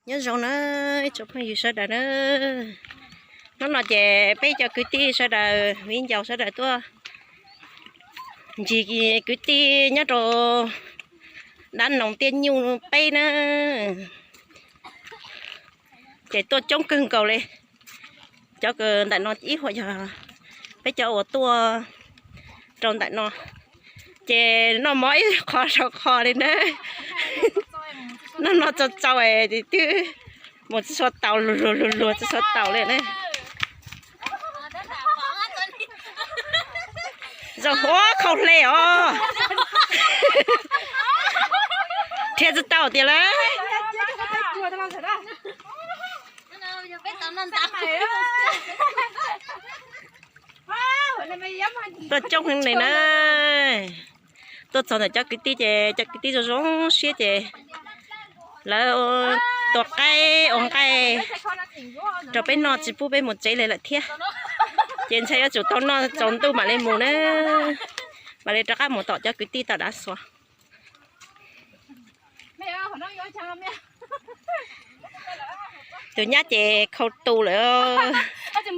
Nyob zoo na ib tsoom phooj ywg sawv daws na. Hnub no ces peb cov kwv tij sawv daws viv ncaus sawv daws tuaj ncig kwv tij nyob rau dab noog tiaj nyuj peb na. Ces tuaj coob kawg nkaus li. Cov ntawm no ib huam yog peb cov uas tuaj rau ntawm no, ces noj mov ib qho saum qho li na. Noj noj tsau tsau es twb mus tsis tshua taus, luag luag luag luag tsis tshua taus li na. Zoo huab khau hle os. Dhia tsis tau tiag lawm. Tuaj coob heev li na. Tuaj txog ntawm cov kwv tij ces cov kwv tij zoo zoo siab ces lawv tua qaib ua nqaij rau peb noj tsis pub peb mus tsev li lawm thiab. Ces ntshai yuav tsum tau noj tsaus ntuj mam li mus na, mam li rov qab mus tom cov kwv tij tom Dav Xuas. Tus nyab ces khau tu lawm,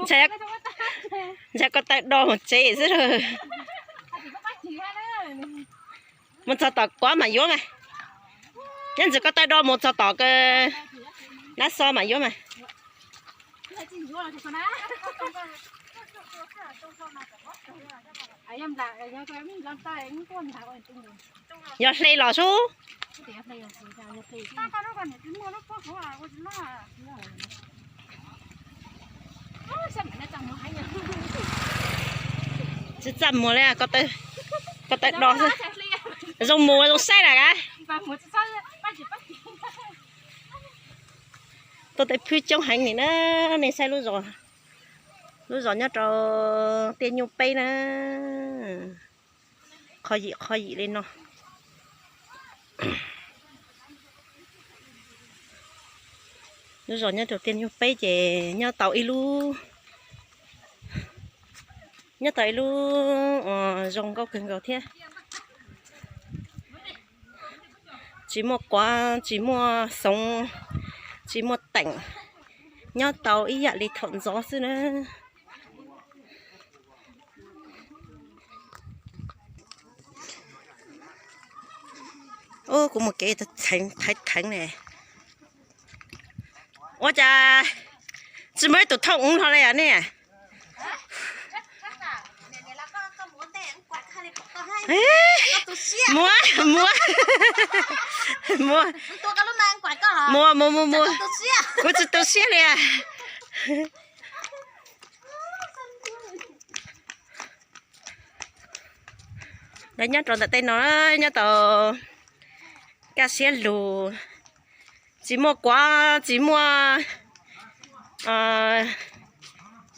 ntshai ko taw do mus tsev xwb. Mus txog tom Kuav mas yuav mas, nyob ntxim ko taw do mus txog tom Dav Xuas mas yuav mas. Yog hle los sub. Tsis txaj muag li, ko taw do xwb. Zoo mus zoo saib lawm a. Tuaj tej phwb coob heev li na, nej saib lub zos, lub zos nyob rau tiaj nyuj peb na, qhov yim qhov yim li no. Lub zos nyob rau tiaj nyuj peb ces nyob tau ib lub, nyob tau ib lub uas zoo nkauj kawg nkaus thiab. Tsis muaj kuav, tsis muaj xoov, tsis muaj teem, nyob tau ib yam li thaum ntxov xwb na. Ub, kuv mus kev theev theev ne. Ua cas tsis muaj ib tug thooj ub hlo li os nej? Muab, muab, muab, muab, muab, muab. Kuv tsis tu siab li. Lawv nyob rau ntawm tej no nyob tau kaj siab lug, tsis muaj kuav, tsis muaj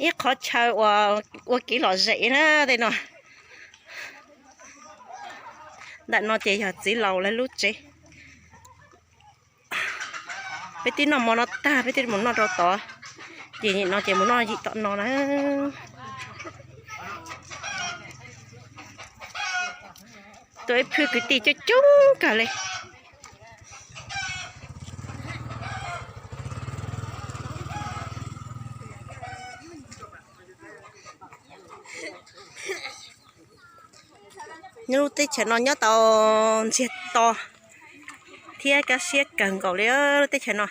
ib qhov chaw uas ua kev lom zem na tej no. Ntawm no ces yog txiv laus lawv lub tsev. Peb twb noj mov no tag, peb twb mus noj rau tod, ces nim no ces mus noj yim tom no na. Tuaj ib phwb kwv tij coob coob kawg li. Nyob lub teb chaws no nyob tau ntsiag to thiab kaj siab kawg nkaus li lub teb chaws no.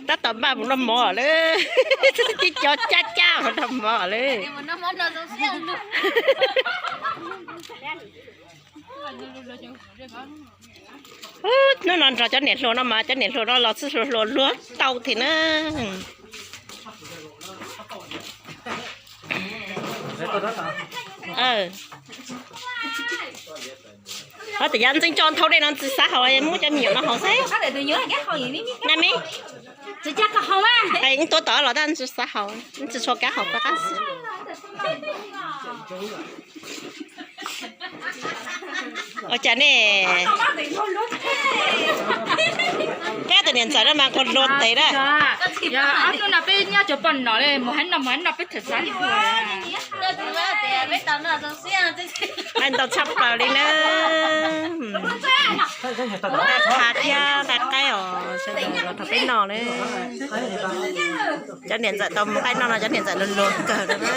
Tab tom npaj mus noj mov lawm, tib co cab cab mus noj mov lawm. Hnub no nrog cov niam hluas no mas cov niam hluas no los txij hluas hluas luag tau thiab na. Ho tias yav ntxeev tso nthau dej no tsis xav haus, muab cov me nyuam no haus xwb. Na me, tuav tom los tab tsis xav haus, tsis tshua kav haus qab xwb. Ua cas ne? Kab Niam ntxawm no mas nquag dua tes na. Ob hnub no peb nyob cov poj nom li mus haib no mus haib no peb tham xav li. Qaib ntau tshaj plaws li na. Nqaij qha thiab nqaij qaib os, sawv daws los rau peb noj na. Cov niam ntxawm tau mus nqaij noj no cov niam ntxawm luag luag kawg no.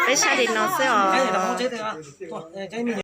Peb saib li no xwb os.